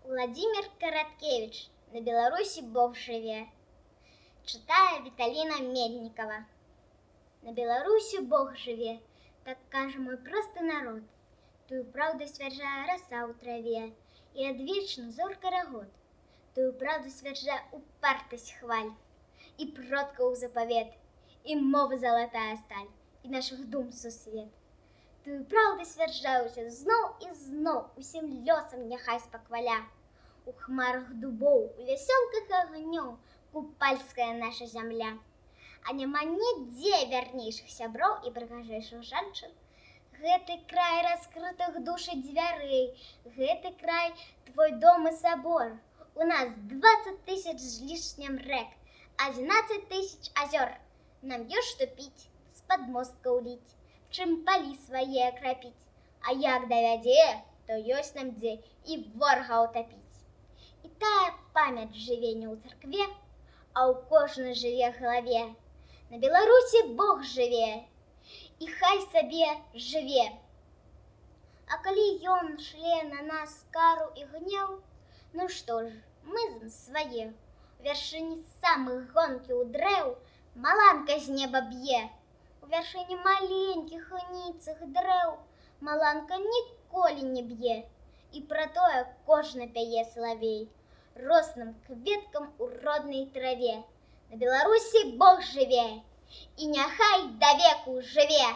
Уладзімір Караткевіч, «На Беларусі Бог жыве». Чытае Віталіна Мельнікава. На Беларусі Бог жыве, так кажа мой просты народ. Тую праўду сцвярджае раса ў траве і адвечны зор карагод. Тую праўду сцвярджае упартасць хваль і продкаў запавет, і мовы залатая сталь, і нашых дум сусвет. Тую праўду сцвярджаюся зноў і зноў, усім лёсам няхай спакваля. У хмарах дубоў, у вясёлках агнёў купальская наша зямля. А няма нідзе вярнейшых сяброў і прыгажэйшых жанчын. Гэты край раскрытых душ і дзвярэй, гэты край твой дом і сабор. У нас 20 тысяч з лішнім рэк, 11 тысяч азёр. Нам ёсць што піць, з-пад мосткаў ліць, чым палі свае акрапіць. А як давядзе, то ёсць нам дзе і ворага ўтапіць. І тая памяць жыве не ў царкве, а ў кожнай жыве галаве. На Беларусі Бог жыве, і хай сабе жыве. А калі ён шле на нас кару і гнеў, ну што ж, мы з ім свае. У вяршыні самых гонкіх дрэў маланка з неба б'е. У вяршыні маленькіх і ніцых дрэў маланка ніколі не б'е. І пра тое кожны пяе салавей росным кветкам у роднай траве. На Беларусі Бог жыве, і няхай давеку жыве.